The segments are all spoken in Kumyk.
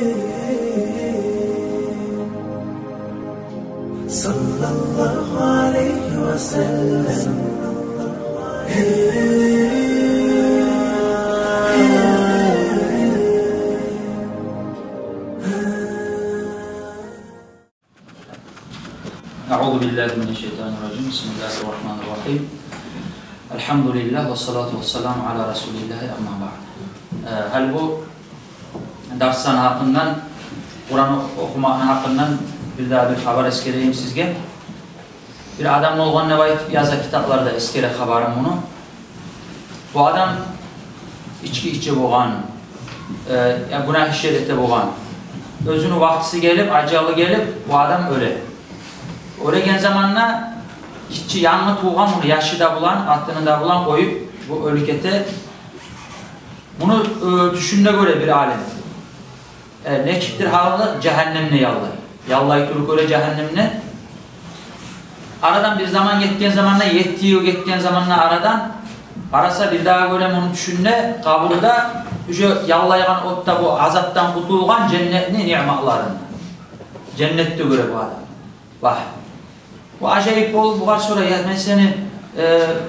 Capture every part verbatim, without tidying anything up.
صلى الله عليه وسلم. أعوذ بالله من الشيطان الرجيم. بسم الله الرحمن الرحيم. الحمد لله والصلاة والسلام على رسول الله، أما بعد. Э, гьали бу дарсланы гьакъындан, Къуран охумакъны гьакъындан бирдагъы бир хабар эсгерейим сизге. Бир адам болгъан деп айтып яза китапларда, эсгере хабарын муну. Бу адам ички иче болгъан, э, я гюнагь ишлер эте болгъан. Оьзюню вакътиси гелип, ажалы гелип, бу адам оьле. Оьлеген заманда гиччи янгы тувгъан муну яшы да булан, къатыны да булан къоюп, бу оьлюп гете. Муну, э, тюшюнде гёре бир алим. Э, нечикдир гьалы, жагьаннемни яллай. Яллай туруп гёре жагьаннемни. Арадан бир заман гетген заманда, етти йыл гетген заманда арадан, къараса, бирдагъы гёре муну тюшюнде, къабурда, уже яллайгъан отда бу азапдан къутулгъан женнетни ниъматларын. Женнетде гёре бу адам. Вагь. Бу ажайып болуп, бугъар сорай: «Я, мен сени, э,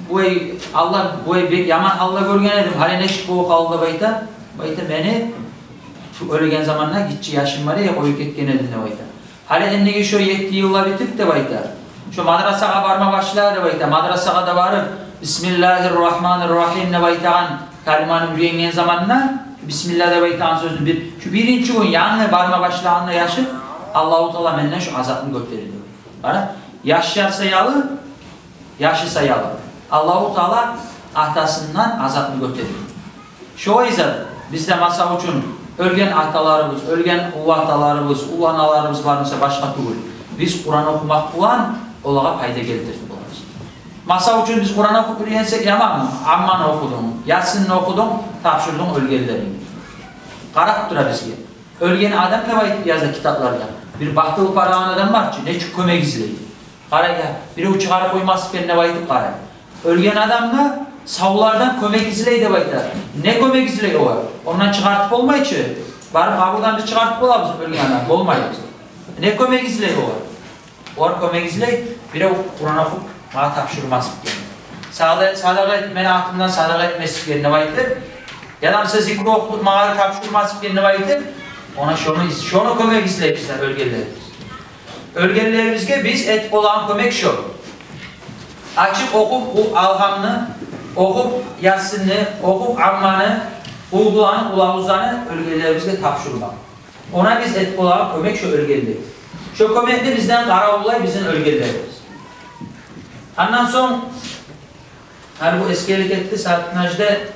бу ай Аллагь, бу ай бек яман гьалда гёрген эдим, гьали нечик болуп къалды?» — деп айта. Бу айта: «Мени шу оьлеген заманда гиччи яшым бар эди, къоюп гетген эдим», — деп айта. «Гьали энниги шо етти йыллар битип, — деп айта, — шо мадрасагъа барма башлады, — деп айта, — мадрасагъа да барып, бисмиллагьир рагьманир рагьим деп айтагъан калиманы уьйренген заманда, бисмилла деп айтагъан сёзню бир, шу биринчи гюн янгы барма башлагъанда яшым, Аллагьу Таала менден шу азапны гётерди». Къара, яш яр саялы, яшы саялы Аллагьу Таала атасындан азапны гётерди. Шолай зат, биз де, масал учун, оьлген аталарыбыз, оьлген уллу аталарыбыз, уллу аналарыбыз бар буса, башгъа тюгюл, биз Къуран охумакъ булан олагъа пайда гелтирип болабыз. Масал учун, биз Къуран охуп уьйренсек, яманмы? Амманы охудунг, Ясинни охудунг, тапшурдунг оьлгенлеринге. Къарап тура бизге. Оьлген адам деп айтып яза китапларда. Бир батыл парагъан адам бар чы, нечик кёмек излей. Къарай, я, бирев чыгъарып къоймас экен деп айтып къарай. Оьлген адам да савлардан кёмек излей деп айта. Не кёмек излей олар? Ондан чыгъартып болмай чы. Барып къабурдан биз чыгъартып болабыз оьлген адам? Болмайбыз. Не кёмек излей олар? Олар кёмек излей, бирев Къуран охуп, магъа тапшурмас экен. Сада-, садагъа эт, мени атымдан садагъа этмес экен деп айтып, яда буса зикру охуп, магъа тапшурмас экен деп айтып, она шону из-, шону кёмек излей бизлер оьлгенлерибиз. Оьлгенлерибизге биз этип болагъан кёмек шо. Ачып охуп бу Алгьамны, охуп Ясинни, охуп Амманы, Къулгьуланы, Къулагъузланы оьлгенлерибизге тапшурмакъ. Она биз этип болагъан кёмек шо оьлгенлер. Шо кёмекни бизден къаравуллай бизин оьлгенлерибиз. Андан сонг, гьали бу эсгерилип гетди, Саадатдин гьажи де,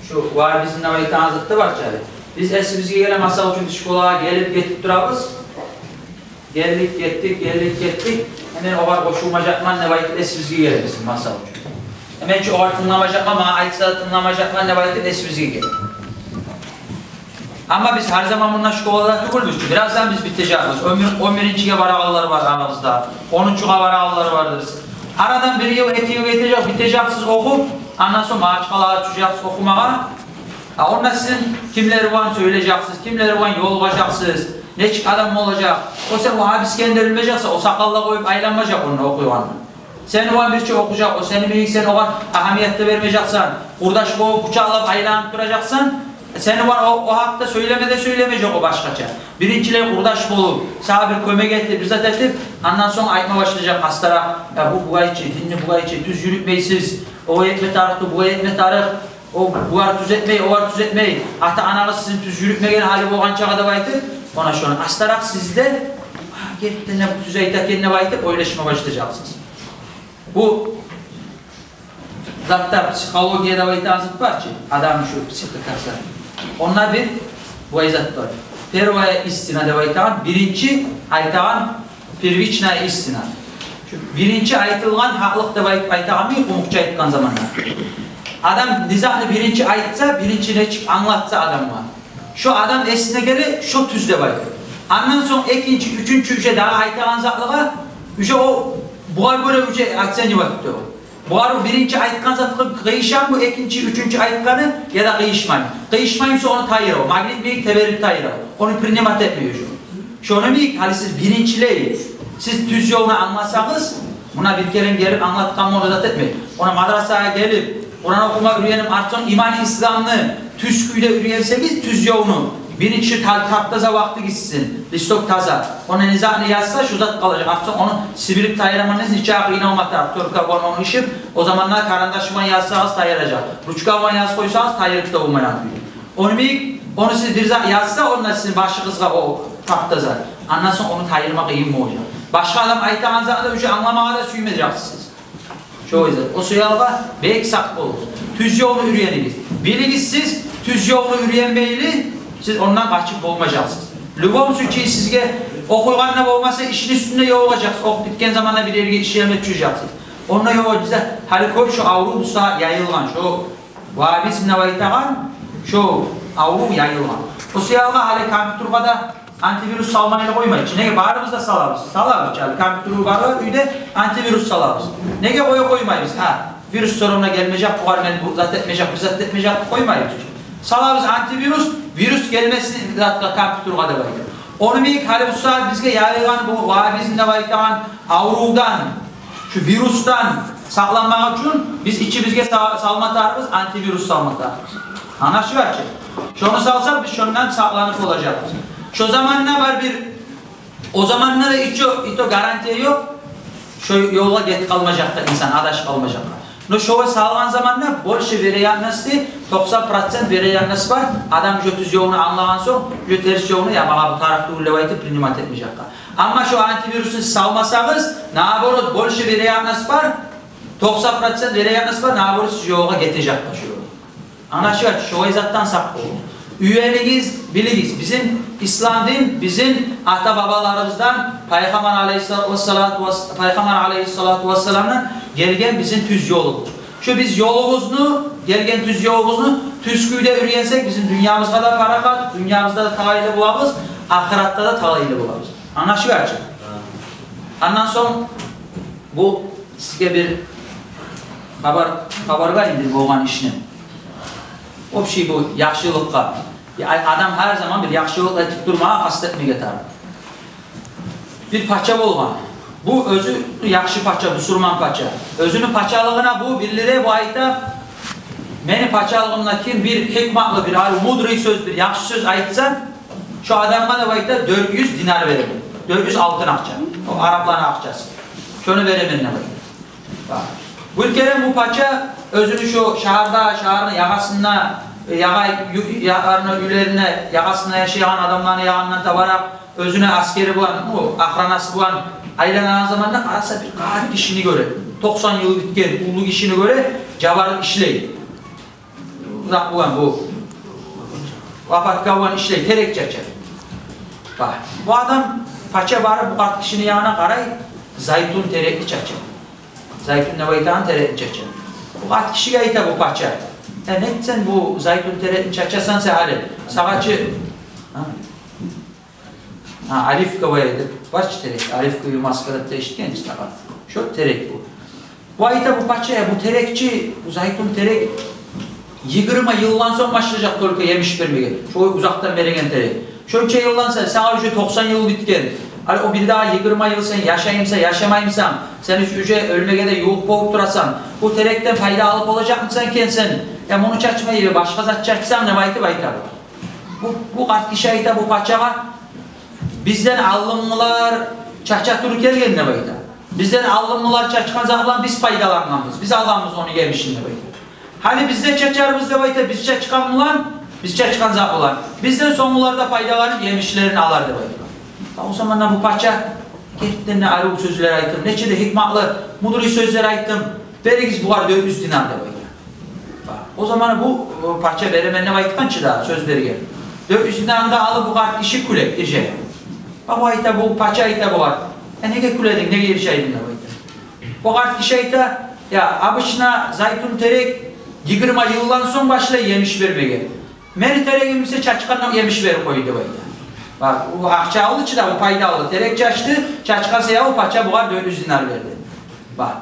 шу ваабизм деп айтагъан зат да бар чы гьали. Биз эсибизге геле, масал учун, биз школагъа гелип гетип турабыз. Гелдик, гетдик, гелдик, гетдик. Гьемен огъар къошулмажакъман деп айтып эсибизге геле бизин, масал учун. Гьемен чи огъар тынгламажакъман, магъа айтса да тынгламажакъман деп айтып эсибизге геле. Амма биз гьар заман мунда школада тюгюлбюз чю. Бираздан биз битежекбиз. Он бир, он биринчиге барагъанлар бар арабызда. Онунчугъа барагъанлар бардыр. Арадан бир йыл, эки йыл гетежек, битежексиз охуп, андан сонг башгъалагъа тюшежексиз охумагъа. А онда сизин кимлер булан сёйлежексиз, кимлер булан ёлугъажакъсыз, нечик адам болажакъ. О сен о гьабисгенде билмежексен, о сакъалла къоюп айланмажакъ онда охуйгъанда. Сени булан бирче охужакъ, о сени йимик, сен огъар агьамият да бермежексен, къурдаш болуп, къучакълап айланып туражакъсан. Сени булан о, о гьакъда сёйлеме де сёйлемежек о башгъача. Биринчилей къурдаш болуп, сагъа бир кёмек этип, бир зат этип, андан сонг айтма башлажакъ астаракъ: «Я, бу бугъай чы, динни бугъай чы, тюз юрютмейсиз, олай этме тарыкъ, бугъай этме тарыкъ, о, булар тюз этмей, олар тюз этмей, ата-анагъыз сизин тюз юрютмеген гьали болгъанчагъа», — деп айтып, она шону астаракъ сизде, «А, гертиден де бу тюз айта экен», — деп айтып ойлашма башлажакъсыз. Бу затда психология деп айтагъан зат бар чы, адам шу психикасы. Онда бир бу зат бар. Первая истина деп айтагъан, биринчи айтагъан, первичная истина. Шу биринчи айтылгъан гьакълыкъ деп айт-, айтагъан бир къумукъча айтгъан заманда. Адам не затны биринчи айтса, биринчи нечик англатса адамгъа, шо адам эсине геле, шо тюз деп айтып. Андан сонг экинчи, уьчюнчю уже дагъы айтагъан затлыгъа, уже о бугъар гёре уже оценивать эте о. Бугъар биринчи айтгъан затгъа къыйышамы бу экинчи, уьчюнчю айтгъаны, яда къыйышмаймы? Къыйышмаймы, шо ону тайдырып, магнит йимик теберип тайдырып, ону принимать этмей уже. Шону йимик, гьали сиз биринчилей, сиз тюз ёлну англасагъыз, муна бир керен гелип англатгъан, ону зат этмей. Ону мадрасагъа гелип, Къуран охума уьйренип, артсонг иман-исламны тюз кюйде уьйренсегиз, тюз ёлну, биринчи та-, таптаза вакътигиз сизин, листок таза. Онда не затны язса, шо зат къалажакъ. Артсонг ону сибирип тайдыраман десенг, нечакъы къыйналма тарыкъ, тёркав болмай ону ишип, о заманда карандаш булан язсагъыз, тайдыражакъ. Ручка булан язып къойсагъыз, тайдырып да болмайгъан кюйде. Ону йимик, ону сиз бир зат язса, онда сизин башыгъызгъа о таптаза, андан сонг ону тайдырма къыйын болажакъ. Башгъа адам айтагъан затны да уже англамагъа да сюймежексиз сиз. Шо яза. О саялы бек сакъ болугъуз. Тюз ёлну уьйренигиз. Билигиз сиз, тюз ёлну уьйренмейли, сиз ондан къачып болмажакъсыз. В любом случае сизге охуйгъанда болмаса, ишни уьстюнде ёлугъажакъсыз. Охуп битген заманда бир ерге ишлеме тюшежексиз. Онда ёлугъажакъ. Гьали кёп шо аврув буса яйылгъан, шо вагьабизм деп айтагъан шо аврув яйылгъан. О саялы гьали компьютерге де антивирус салмайлы къоймай чы. Неге, барыбыз да салабыз. Салабыз чы, гьали компьютер бары бар уьйде, антивирус салабыз. Неге къоя къоймайбыз? Гьа, вирус сорамда гелмежек, бугъар мен бу зат этмежек, бир зат этмежек деп къоймайбыз чы. Салабыз антивирус, вирус гелмесин затгъа, компьютерге деп айтып. Ону йимик, гьали бу сагьат бизге яйылгъан бу вагьабизм деп айтагъан аврувдан, шу вирусдан сакъланмакъ учун биз ичибизге са-, салма тарыкъбыз, антивирус салма тарыкъбыз. Англашыла чы? Шону салсакъ, биз шондан сакъланып болажакъбыз. Шо заманда бар бир, о заманда да ичо, ито гарантия ёкъ шо ёлгъа гетип къалмажакъгъа инсан, адашып къалмажакъгъа. Но шогъар салгъан заманда больше вероятности, токъсан процент вероятность бар, адам уже тюз ёлну англагъан сонг, уже терс ёлну, я, магъа бу тарыкъ тюгюл деп айтып, принимать этмежекге. Амма шо антивирусну салмасагъыз, наоборот, больше вероятность бар, токъсан процент вероятность бар, наоборот, сиз ёлгъа гетежекге шо ёл. Англашыла чы, шолай затдан сакъ болугъуз. Уьйренигиз, билигиз. Бизин ислам дин, бизин ата-бабаларыбыздан, Пайхаммар алейгьиссалату вассалату вас-, Пайхаммар алейгьиссалату вассаламдан гелген бизин тюз ёлубуз. Шо биз ёлубузну, гелген тюз ёлубузну тюз кюйде уьйренсек, бизин дюньябызгъа да парахат, дюньябызда да талайлы болабыз, ахыратда да талайлы болабыз. Англашыла чы? Андан сонг бу сизге бир хабар, хабаргъа энди болгъан ишни. Общий бу яхшылыкъгъа. Я, адам гьар заман бир яхшылыкъ этип турмагъа къаст этмеге тарыкъ. Бир пача болгъан. Бу оьзю яхшы пача, бусурман пача. Оьзюню пачалыгъына бу билдире, бу айта: «Мени пачалыгъымда ким бир гьикматлы, бир арив, мудрый сёз, бир яхшы сёз айтса, шо адамгъа, деп айта, дёрт юз динар беремен. Дёрт юз алтын акъча. О арапланы акъчасы. Шону беремен», — деп айта. Бакъ. Бир керен бу пача оьзюню шо шагьарда, шагьарны ягъасында, ягъа ю-, ягъарны уьйлерине, ягъасында яшайгъан адамланы ягъындан табаракъ, оьзюню асгери булан, о охранасы булан айланагъан заманда къараса, бир къарт гишини гёре. Токъсан йыл битген уллу гишини гёре, жабарып ишлей. Узакъ болгъан бу. Лопатка булан ишлей, терек чача. Бакъ, бу адам, пача, барып бу къарт гишини ягъына къарай, зайтун терекни чача. Зайтун деп айтагъан терекни чача. Бу къарт гишиге айта бу пача: «Э, нетсен бу зайтун терекни чачасан сен гьали? Сагъа чы, гьа?» Гьа, оливковая деп бар чы терек. Оливковый маска деп де эшитгенсиз, тагъа. Шо терек бу. Бу айта, бу пача, я, бу терек чи, бу зайтун терек йигирма йылдан сонг башлажакъ только емиш бермеге. Шо узакъдан береген терек. Шонча йылдан сен, сагъа уже токъсан йыл битген. Гьали о бирдагъы йигирма йыл сен яшаймысан, яшамаймысан, сен уж-, уже оьлмеге де ювукъ болуп турасан. Бу терекден пайда алып болажакъмысан экен сен? Я муну чачмай, башгъа зат чачсанг, деп айтып айта бу. Бу, бу къарт гиши айта бу пачагъа: «Бизден алдынгъылар чача туруп гелген, — деп айта. — Бизден алдынгъылар чачгъан зат булан биз пайдалангъанбыз, биз алгъанбыз ону емишин», — деп айта. «Гьали биз де чачарбыз, — деп айта, — биз чачгъан булан, биз чачгъан зат булан. Бизден сонггъулар да пайдаланып емишлерин алар», — деп айта. О заманда бу пача: «Гертиден де арив сёзлер айтдым, нече де гьикматлы, мудрый сёзлер айтдым. Беригиз бугъар дёрт юз динар», — деп айта. Бакъ, о заман бу, э, пача беремен деп айтгъан чы да, сёз берген. Дёрт юз динарны да алып, бу къарт гиши кюле, иржа. Бакъ, бу айта, бу пача айта бугъар: «Э, неге кюлединг, неге иржайдынг?» — деп айта. Бу къарт гиши айта: «Я, обычно зайтун терек йигирма йылдан сонг башлай емиш бермеге. Мени терегим буса чачгъанда емиш берип къойду», — деп айта. Бакъ, бу акъча алды чы да, бу пайда алды. Терек чачды, чачгъан саялы пача бугъар дёрт юз динар берди. Бакъ.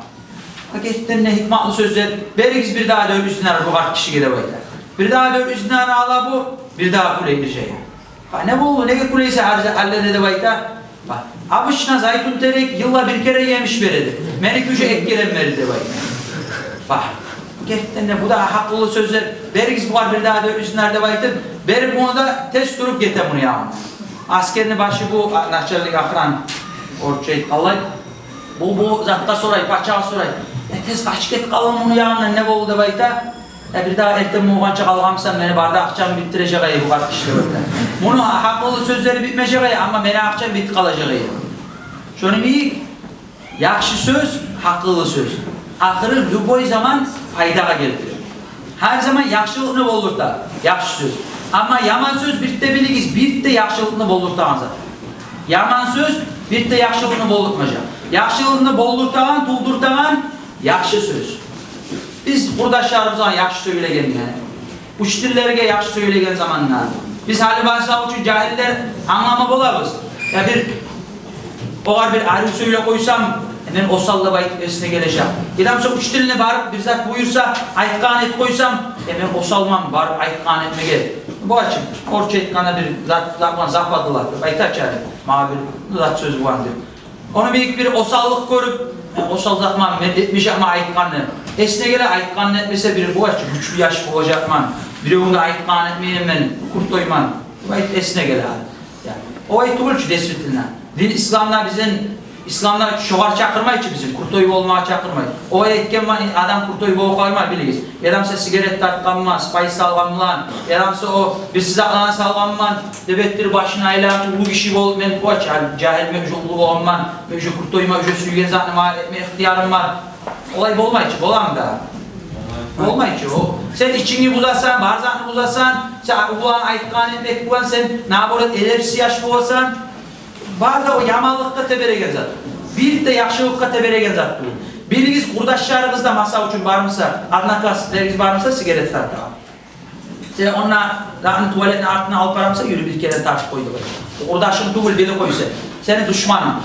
Гертиден де гьикматлы сёзлер. Беригиз бирдагъы дёрт юз динар бу къарт гишиге деп айта. Бирдагъы дёрт юз динар ала бу, бирдагъы кюлей иржая. Гьа, не болду, неге кюлейсен гьар, гьар гьалде деп айта. Бакъ, обычно зайтун терек йылда бир керен емиш береди. Меники уже эки керен берди деп айта. Бакъ, гертиден де бу да гьакъыллы сёзлер. Беригиз бугъар бирдагъы дёрт юз динар деп айтып, берип, муну да тез туруп гете муну янындан. Аскерни башы бу, а, начальник охраны, орусча айтгъанлай. Бу, бу затгъа сорай, пачагъа сорай. Э, тез къачып гетип къалгъан муну янындан, не болду деп айта. Э, бирдагъы эртен болгъанча къалгъан бусам, мени бары да акъчамны битдирежек эди бу къарт гиши деп айта. Муну гьакъыллы сёзлери битмежек эди, амма мени акъчам битип къалажакъ эди. Шону йимик, яхшы сёз, гьакъыллы сёз, ахыры любой заман пайдагъа гелтире. Гьар заман яхшылыкъны болдурта яхшы сёз. Амма яман сёз, бир де билигиз, бир де яхшылыкъны болдуртагъан зат. Яман сёз бир де яхшылыкъны болдуртмажакъ. Яхшылыкъны болдуртагъан, тувдуртагъан яхшы сёз. Биз къурдашларыбызгъа яхшы сёйлегенде, учительлеге яхшы сёйлеген заманда, биз гьали, масала учун, жагьиллер англама болабыз. Я бир огъар бир арив сёйлеп къойсам, э, мен осал деп айтып эсине гележек. Яда, масала, учительни барып бир зат буюрса, айтгъанын этип къойсам, э, мен осалман, барып айтгъанын этмеге. Бу ачы, орусча айтгъанда, бир зат, зат булан западло деп айта чы гьали. Магъа бир зат сёз булан деп. Ону бийик бир осаллыкъ гёрюп, э, осал затман, мен этмежекмен айтгъанны. Эсине геле, айтгъанны этмесе, бир бу ачы, гючлю яш болажакъман. Биревню де айтгъанын этмеймен мен, крутойман деп айтып эсине геле. Я, олай тюгюл чю, действительно. Дин исламда бизин, исламда шогъар чакъырмай чы бизин, крутой болмагъа чакъырмай. Олай этген булан адам крутой болуп къалмай, билигиз. Яда, масала, сигарет тартгъан булан, спайс алгъан булан, яда, масала, о бирси затланы салгъан булан, деп этдирип, башын айландырып, уллу гиши болуп, мен, о, жа-, жагьилмен, уже уллу болгъанман, мен уже крутойман, уже сюйген затны магъа этме ихтиярым бар. Олай болмай чы, боламы дагъы? Болмай чы о. Сен ичингни бузасан, бар затны бузасан, сен уллуланы айтгъанын этмек булан сен, наоборот, эдепсиз яш боласан. Бары да о яманлыкъгъа тебереген зат. Бир де яхшылыкъгъа тебереген зат тюгюл. Билигиз, къурдашларыгъызда, масала учун, бар буса, одноклассниклеригиз бар буса, сигарет тартагъан. Сен онда затны, туалетни артына алып бара буса, юрю, бир керен тартып къой деп. О къурдашынг тюгюл, билип къой сен. Сени душманынг.